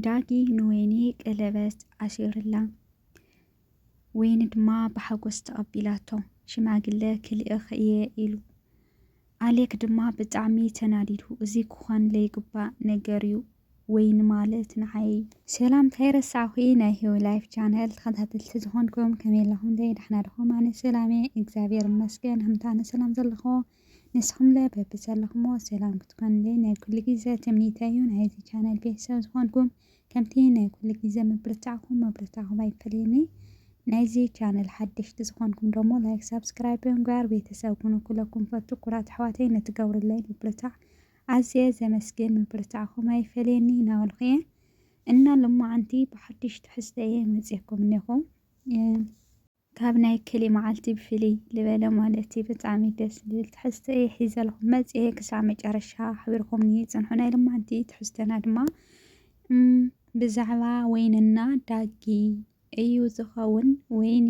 ዳጊ ንወይኒ ቀለበት ኣሲሩላ። ወይኒ ድማ ብሓጎስ ተቐቢላቶ። ሽማግለ ክልእኽ እየ ኢሉ። ኣሌክ ድማ ብጣዕሚ ተናዲዱ። እዚ ክኾን ለይግባእ ነገር እዩ። ወይኒ ማለት ንዓይ። ሰላም ከይረሳዕኹ ናይ ሂዊ ላይፍ ቻነል ተኸታተልቲ ዝኾንኩም ከመይ ኣለኹም? ደይ ዳሕና ድኹም? ኣነ ሰላም እየ እግዚኣብሔር ይመስገን። ከምታ ኣነ ሰላም ዘለኹ ንስኹም ለ በብዘለኹሞ ሰላም ክትኮንለይ ናይ ኩሉ ግዜ ትምኒተይ እዩ። ናይዚ ቻነል ቤተሰብ ዝኾንኩም ከምቲ ናይ ኩሉ ግዜ ምብርታዕኩም ምብርታዕኩም ኣይፈለየኒ። ናይዚ ቻነል ሓደሽቲ ዝኾንኩም ደሞ ላይክ ሳብስክራይብ ብምግባር ቤተሰብ ኩኑ። ኩለኩም ፈቱ ኩራት ኣሕዋተይ ነቲ ገብሩለይ ምብርታዕ ኣዝየ ዘመስግን ምብርታዕኩም ኣይፈለየኒ እናበልኩ እየ። እና ሎማዓንቲ ብሓድሽ ትሕዝቶ እየ መፅየኩም እኒኹ። ካብ ናይ ከሊ መዓልቲ ብፍልይ ዝበለ ማለት እዩ። ብጣዕሚ ደስ ዝብል ትሕዝቶ እየ ሒዘልኩም መፅየ። ክሳብ መጨረሻ ኣኽቢርኩምኒ ፅንሑ። ናይ ሎማዓንቲ ትሕዝቶና ድማ ብዛዕባ ወይንና ዳጊ እዩ ዝኸውን። ወይኒ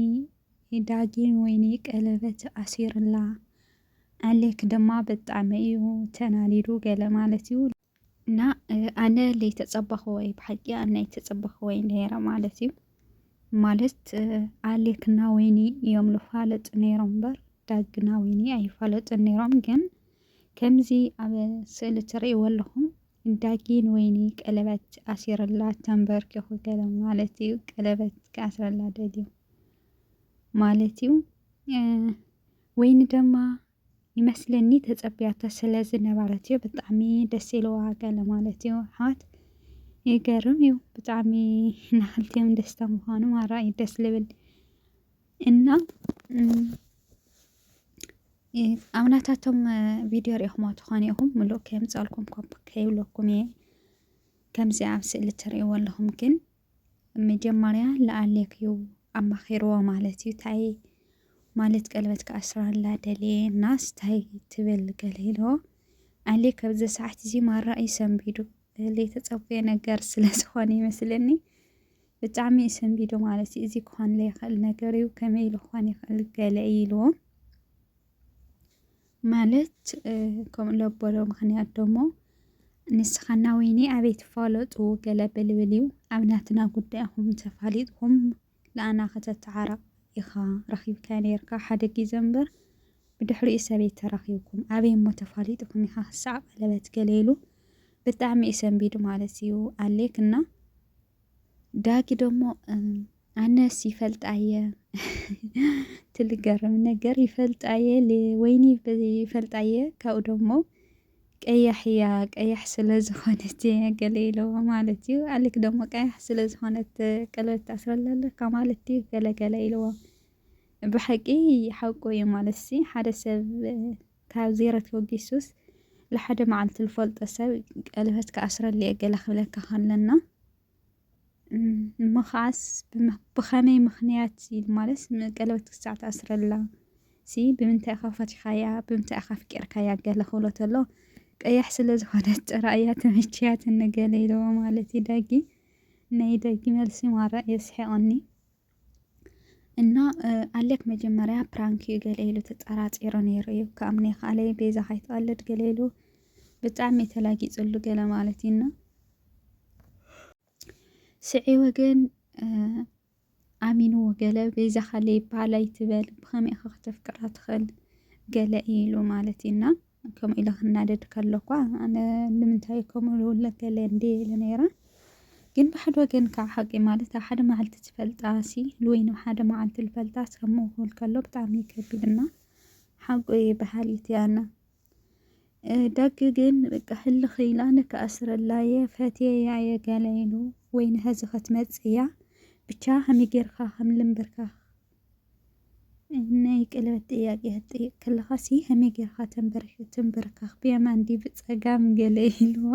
ዳጊ ንወይኒ ቀለበት ኣሲርላ። ኣሌክ ድማ ብጣዕሚ እዩ ተናዲዱ ገለ ማለት እዩ። እና ኣነ ለይተጸበኽዎ እዩ ብሓቂ ኣነ ኣይተጸበኽዎ እዩ ነይረ ማለት እዩ። ማለት ኣሌክና ወይኒ እዮም ልፋለጡ ነይሮም እምበር ዳግና ወይኒ ኣይፋለጡን ነይሮም። ግን ከምዚ ኣብ ስእሊ ትርእይዎ ኣለኹም ዳጊ ንወይኒ ቀለበት ኣሲርላ ተንበርኪኹ ገለ ማለት እዩ። ቀለበት ክኣስረላ ደልዩ ማለት እዩ። ወይኒ ድማ ይመስለኒ ተጸብያቶ ስለ ዝነበረት እዩ። ብጣዕሚ ደስ ኢልዋ ገለ ማለት እዩ። ኣሕዋት ይገርም እዩ። ብጣዕሚ ንክልቲኦም ደስታ ምዃኑ ማራ እዩ ደስ ልብል። እና ኣብ ናታቶም ቪድዮ ሪኢኹሞ ትኾኑ ኢኹም። ምሉእ ከየምጻልኩም ኮፕ ከይብለኩም እየ። ከምዚ ኣብ ስእሊ ትርእይዎ ኣለኹም ግን መጀመርያ ለኣሌክ እዩ ኣማኺርዎ ማለት እዩ። ታይ ማለት ቀለበት ክኣስራላ ደልየ ናስ ታይ ትብል ገለ ኢልዎ። ኣሌክ ኣብዚ ሰዓት እዚ ማራ እዩ ሰንቢዱ። ለይተጸበየ ነገር ስለ ዝኾነ ይመስለኒ ብጣዕሚ እዩ ሰንቢዱ ማለት እዩ። እዚ ክኾን ለይኽእል ነገር እዩ። ከመይ ኢሉ ክኾን ይኽእል ገለ እዩ ኢልዎ። ማለት ከምኡ ለበሎ ምኽንያት ደሞ ንስኻና ወይኒ ኣበይ ትፋለጡ ገለ ብልብል እዩ። ኣብ ናትና ጉዳይ ኢኹም ተፋሊጥኩም ለኣና ከተተዓረቕ ኢኻ ረኺብካ ነይርካ ሓደ ግዜ እምበር ብድሕሪኡ ሰበይ ተራኺብኩም ኣበይ እሞ ተፋሊጥኩም ኢኻ ክሳዕ ቀለበት ገለ ኢሉ ብጣዕሚ እዩ ሰንቢዱ ማለት እዩ ኣሌክ እና ዳጊ ደሞ ኣነስ ይፈልጣየ ትልገርም ነገር ይፈልጣየ ወይኒ ይፈልጣየ ካብኡ ደሞ ቀያሕ እያ ቀያሕ ስለ ዝኾነት ገለ ኢለዎ ማለት እዩ። ኣሌክ ደሞ ቀያሕ ስለ ዝኾነት ቀለበት ኣስረለለካ ማለት እዩ ገለ ገለ ኢለዎ። ብሓቂ ሓቁ እዩ ማለት ሲ ሓደ ሰብ ካብ ዜረት ወጊሱስ ለሓደ መዓልቲ ዝፈልጦ ሰብ ቀለበት ክኣስረሉ እየ ገለ ክብለካ ከለና እሞ ከዓስ ብኸመይ ምኽንያት ኢሉ ማለት ቀለበት ክሳዕ ትኣስረላ ሲ ብምንታይ ኢኻ ፈቲኻያ ብምንታይ ኢኻ ኣፍቂርካያ ገለ ክብሎ ተሎ ቀያሕ ስለ ዝኾነት ጥራይ እያ ተመችያትኒ ገለ ኢልዎ ማለት እዩ ዳጊ። ናይ ዳጊ መልሲ ማራ የስሕቐኒ። እና ኣሌክ መጀመርያ ፕራንክ እዩ ገለ ኢሉ ተጠራጢሩ ነይሩ እዩ። ክኣምኖ ይኽኣለ እዩ፣ ቤዛ ከይትቐልድ ገለ ኢሉ ብጣዕሚ ተላጊፅሉ ገለ ማለት እዩ። እና ስዒቡ ግን ኣሚንዎ ገለ፣ ቤዛ ካለይ ይበሃል ኣይትበል፣ ብኸመይ ኢኻ ከተፍቅራ ትኽእል ገለ ኢሉ ማለት እዩ። እና ከምኡ ኢለ ክናደድ ከለኳ ኣነ ንምንታይ ከምኡ ልውለ ገለ እንዲ ኢለ ነይረ። ግን ብሓደ ወገን ከዓ ሓቂ ማለት ኣብ ሓደ መዓልቲ ትፈልጣ ሲ ልወይኒ ሓደ መዓልቲ ልፈልጣ ከምኡ ክብል ከሎ ብጣዕሚ ከቢድ እና ሓቁ እዩ በሃሊት እያ እና ዳጊ ግን በቃ ህልኽ ኢላ ንክኣስረላ እየ ፈትየያ እየ ገለ ኢሉ ወይ ንሀዚ ክትመጽእ እያ ብቻ ከመይ ጌርካ ከም ልንበርካ ናይ ቀለበት ጥያቄ ክትጥይቅ ከለኻሲ ከመይ ጌርካ ተንበርክ ትንበርካኽ ብየማን ድዩ ብጸጋም ገለ ኢልዎ።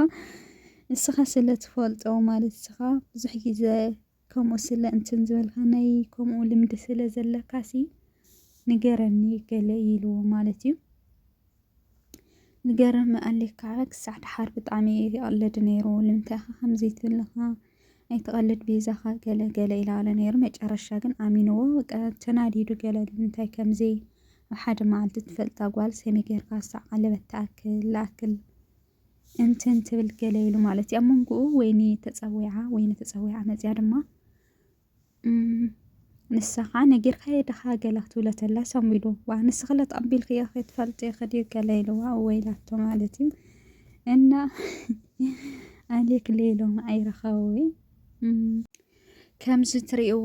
ንስኻ ስለ ትፈልጦ ማለት ንስኻ ብዙሕ ግዜ ከምኡ ስለ እንትን ዝበልካ ናይ ከምኡ ልምዲ ስለ ዘለካሲ ንገረኒ ገለ ኢልዎ ማለት እዩ። ንገረኒ ኣሌክ ከዓ ክሳዕ ደሓር ብጣዕሚ ይቐልድ ነይሩ። ንምንታይ ኢኻ ከምዚ ትብል ኣለኻ? ኣይትቐልድ ቤዛኻ ገለ ገለ ኢላ በለ ነይሩ። መጨረሻ ግን ኣሚንዎ በቃ ተናዲዱ ገለ ንምንታይ ከምዚ ኣብ ሓደ መዓልቲ ትፈልጣ ጓል ሰመይ ጌርካ ሳዕ ቀለበት ትኣክል ለኣክል እንትን ትብል ገለ ኢሉ ማለት እዩ። ኣብ መንጎኡ ወይኒ ተጸዊዓ፣ ወይኒ ተጸዊዓ መጽያ ድማ፣ እም፣ ንሳ ኸዓ ነጊርካዮ ዲኻ ገለ ክትብሎ ተላ ሰንቢዱ፣ "ዋ፣ ንስኺ ለ ተቐቢልክዮ ከይትፈልጢ ኢኺ ድዩ?" ገለ ኢልዋ፣ እወ ኢላቶ ማለት እዩ። እና ኣሌክ ሌሎም ኣይረኸብዊ። እም፣ ከምዚ ትርእይዎ፣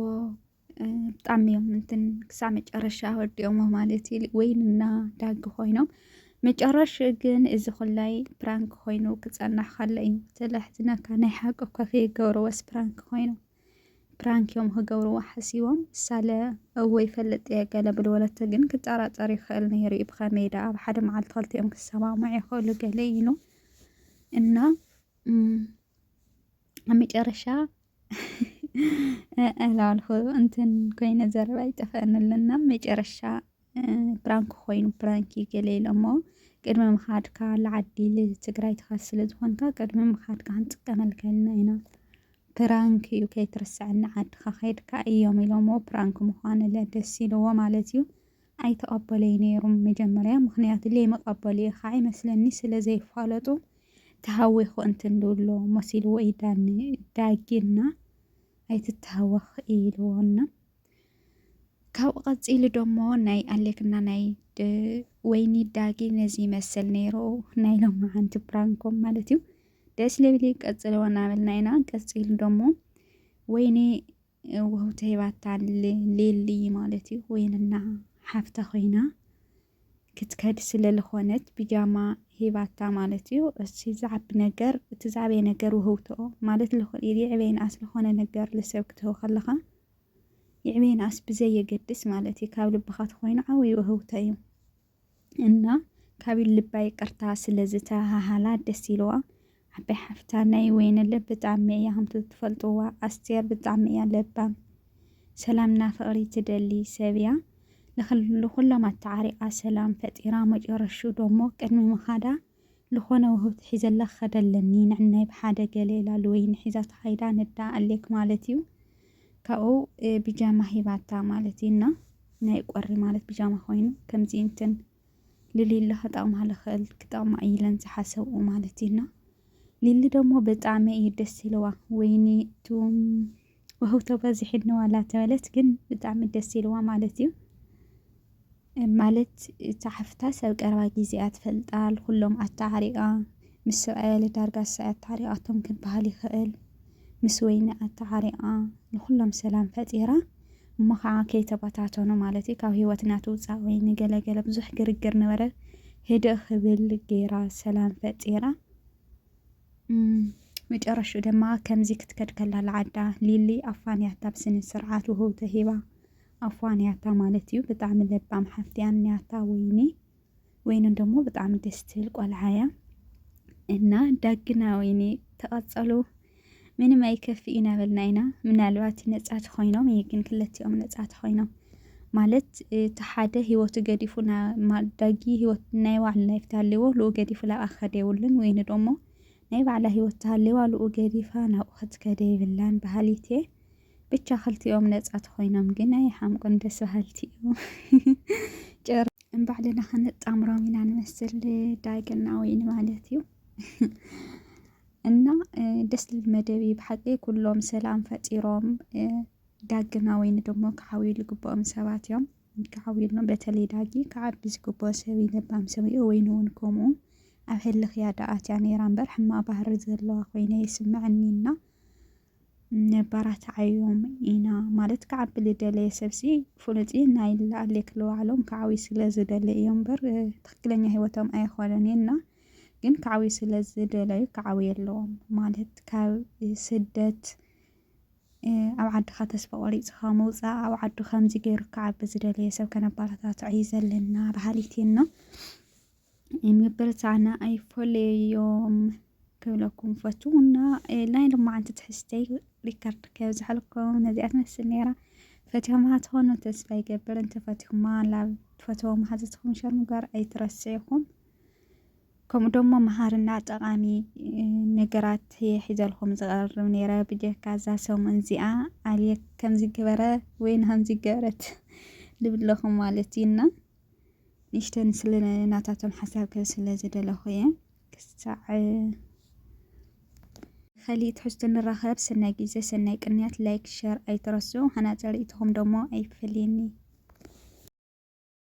እ፣ ብጣዕሚ እዮም እንትን ክሳብ መጨረሻ ወዲኦሞ ማለት እዩ። ወይንና ዳጊ ኮይኖም፣ መጨረሽ ግን እዚ ኩላይ ፕራንክ ኮይኑ ክጸናሕ ከሎ እዩ። ተለሕዝነካ ናይ ሓቂ እኮ ከይገብርዎስ ፕራንክ ኮይኑ። ፕራንክ እዮም ክገብርዎ ሓሲቦም። እሳለ እወ ይፈልጥ እየ ገለ ብልበለቶ ግን ክጠራጠር ይኽእል ነይሩ እዩ። ብኸመይ ደኣ ኣብ ሓደ መዓልቲ ክልቲኦም ክሰማምዑ ይኽእሉ ገለ ኢሉ። እና፣ እም፣ ኣብ መጨረሻ እላልኹ እንትን ኮይነ ዘረባ ይጠፍአኒ ኣለና። መጨረሻ፣ እ፣ ፕራንክ ኮይኑ ፕራንክ እዩ ገለ ኢሎሞ። ቅድሚ ምኻድካ ለዓዲ ትግራይ ትኻድ ስለ ዝኾንካ ቅድሚ ምኻድካ ክንጥቀመልካ ኢልና ኢና። ፕራንክ እዩ ከይትርስዐኒ ዓድኻ ከይድካ እዮም ኢሎሞ። ፕራንክ ምዃኑ ለ ደስ ኢልዎ ማለት እዩ። ኣይተቐበለይ ነይሩ መጀመርያ፣ ምኽንያቱ ለይመቐበሉ እዩ ከዓ ይመስለኒ ስለ ዘይፋለጡ ተሃዊኹ እንትን ድብሎ መሲልዎ እዩ ዳኒ ዳጊና ኣይትተሃወኽ ኢልዎና። ካብኡ ቀጺሉ ደሞ ናይ ኣሌክና ናይ ድ-፣ ወይኒ ዳጊ ነዚ ይመስል ነይሩ ናይ ሎማዓንቲ ፕራንኮም ማለት እዩ። ደስ ልብል እዩ፣ ቀጽልዎ እናበልና ኢና። ቀጺሉ ደሞ ወይኒ ውህብቶ ሂባታ ል-፣ ሊሊ ማለት እዩ። ወይንና ሓፍታ ኮይና ክትከድ ስለ ልኾነት ቢጃማ ሂባታ ማለት እዩ። እሲ ዝዓቢ ነገር፣ እቲ ዝዓበየ ነገር ውህብቶ ማለት ልኾ-፣ የዕበየ ንኣስ ልኾነ ነገር ልሰብ ክትህብ ከለኻ የዕበየ ንኣስ ብዘየገድስ ማለት እዩ። ካብ ልብኻ ተኾይኑ ዓብዪ ውህብቶ እዩ። እና ካብ ልባ ይቅርታ ስለ ዝተሃሃላ ደስ ኢልዋ። ዓባይ ሓፍታ ናይ ወይኒ ልብ ብጣዕሚ እያ፣ ከምቲ ትፈልጥዋ ኣስቴር ብጣዕሚ እያ ለባም፣ ሰላምና ፍቅሪ ትደሊ ሰብ እያ። ንክል-፣ ንኩሎም ኣተዓሪቃ ሰላም ፈጢራ መጨረሹ ደሞ ቅድሚ ምኻዳ ልኾነ ውህብቲ ሒዘላ ክኸደ ኣለኒ ንዕናይ ብሓደ ገለ ኢላ ልወይኒ ሒዛ ተኻይዳ ነዳ ኣሌክ ማለት እዩ። ካብኡ፣ እ፣ ቢጃማ ሂባታ ማለት እዩ እና ናይ ቆሪ ማለት ቢጃማ ኮይኑ ከምዚ እንትን ልሊለ ክጠቕማ ልኽእል ክጠቕማ እዩ ኢለን ዝሓሰብኡ ማለት እዩ እና ሊሊ ደሞ ብጣዕሚ እዩ ደስ ኢልዋ። ወይኒ ቱም ውህብቶ በዚሕኒ ዋላ ተበለት ግን ብጣዕሚ ደስ ኢልዋ ማለት እዩ። ማለት እታ ሓፍታስ ኣብ ቀረባ ግዜ እያ ትፈልጣ፣ ንኩሎም ኣተዓሪቓ፣ ምስ ሰብኣያ ዳርጋ ሰብኣያ ኣተዓሪቓቶም ክበሃል ይኽእል፣ ምስ ወይኒ ኣተዓሪቓ፣ ንኩሎም ሰላም ፈጢራ፣ እሞ ከዓ ከይተበታተኑ ማለት እዩ፣ ካብ ህይወትና ትውፃእ ወይኒ ገለ ገለ ብዙሕ ግርግር ነበረ፣ ህድእ ክብል ገይራ ሰላም ፈጢራ። እም፣ መጨረሽኡ ድማ ከምዚ ክትከድ ከላ ለዓዳ ሊሊ ኣፋንያታ ብስነ ስርዓት ውህብቶ ሂባ ኣፋንያታ ማለት እዩ። ብጣዕሚ ለባም ሓፍቲ እያ እኒያታ ወይኒ። ወይኒ ደሞ ብጣዕሚ ደስ ትብል ቆልዓ እያ። እና ዳግና ወይኒ ተቐጸሉ ምንም ኣይከፍእ ኢና በልና ኢና። ምናልባት ነጻ ተኾይኖም እዩ፣ ግን ክልቲኦም ነጻ ተኾይኖም ማለት እቲ ሓደ ህይወቱ ገዲፉ ና-፣ ማ-፣ ዳጊ ህይወት ናይ ባዕሉ ላይፍ ተሃልዎ ልኡ ገዲፉ ላብኣ ክኸደ የብሉን። ወይኒ ደሞ ናይ ባዕላ ህይወት ተሃልዋ ልኡ ገዲፋ ናብኡ ክትከደ የብላን በሃሊት እየ። ብቻ ክልቲኦም ነጻ ተኾይኖም ግን ኣይሓምቁን፣ ደስ በሃልቲ እዮም። ጨር-፣ እምባዕልና ከነጣምሮም ኢና ንመስል ዳግና ወይኒ ማለት እዩ። እና፣ እ፣ ደስ ልብል መደብ እዩ ብሓቂ። ኩሎም ሰላም ፈጢሮም፣ እ፣ ዳግና ወይኒ ደሞ ክዓብዩ ዝግብኦም ሰባት እዮም። ክዓብዩሎም፣ በተለይ ዳጊ ክዓቢ ዝግብኦ ሰብ እዩ፣ ለባም ሰብ እዩ። ወይኒ እውን ከምኡ ኣብ ህልኽያ ደኣትያ ነይራ እምበር ሕማቕ ባህሪ ዘለዋ ኮይነ ይስምዐኒ እና ነባራትዓዮም ኢና ማለት ክዓቢ ልደለየ ሰብሲ ፍሉጥ እዩ። ናይ ለኣሌክ ልባዕሎም ክዓብዩ ስለ ዝደለዩ እዮም እምበር፣ እ፣ ትኽክለኛ ህይወቶም ኣይኾነን እዩ እና ግን ክዓብዩ ስለ ዝደለዩ ክዓብዩ ኣለዎም ማለት ካብ ስደት፣ እ፣ ኣብ ዓድኻ ተስፋ ቆሪፅኻ ምውፃእ ኣብ ዓዱ ከምዚ ገይሩ ክዓቢ ዝደለየ ሰብ ከነባረታትዖ እዩ ዘለና በሃሊት እየ እና ንምብርታዕና ኣይፈለዮም ክብለኩም ፈቱ እና፣ እ፣ ናይ ሎማዓንቲ ትሕዝተይ ሪከርድ ከብዝሐልኩም ነዚኣ ትመስል ነይራ። ፈቲኹማ ትኾኑ ተስፋ ይገብር። እንተፈቲኹማ ላብ ትፈትዎም መሓዝትኩም ሸር ምግባር ኣይትረስዕኹም። ከምኡ ደሞ መሃርና ጠቓሚ፣ እ፣ ነገራት እየ ሒዘልኩም ዝቐርብ ነይረ። ብጀካ እዛ ሰሙን እዚኣ ኣልየ ከምዚ ገበረ ወይ ንከምዚ ገበረት ልብለኹም ማለት እዩ እና ንእሽተን ስለ ናታቶም ሓሳብ ክህብ ስለ ዝደለኹ እየ። ክሳዕ ካልእ ትሕዝቶ ንራኸብ። ሰናይ ግዜ፣ ሰናይ ቅንያት። ላይክ፣ ሸር ኣይትረስዑ። ሃናጺ ርእይቶኹም ደሞ ኣይፈለየኒ።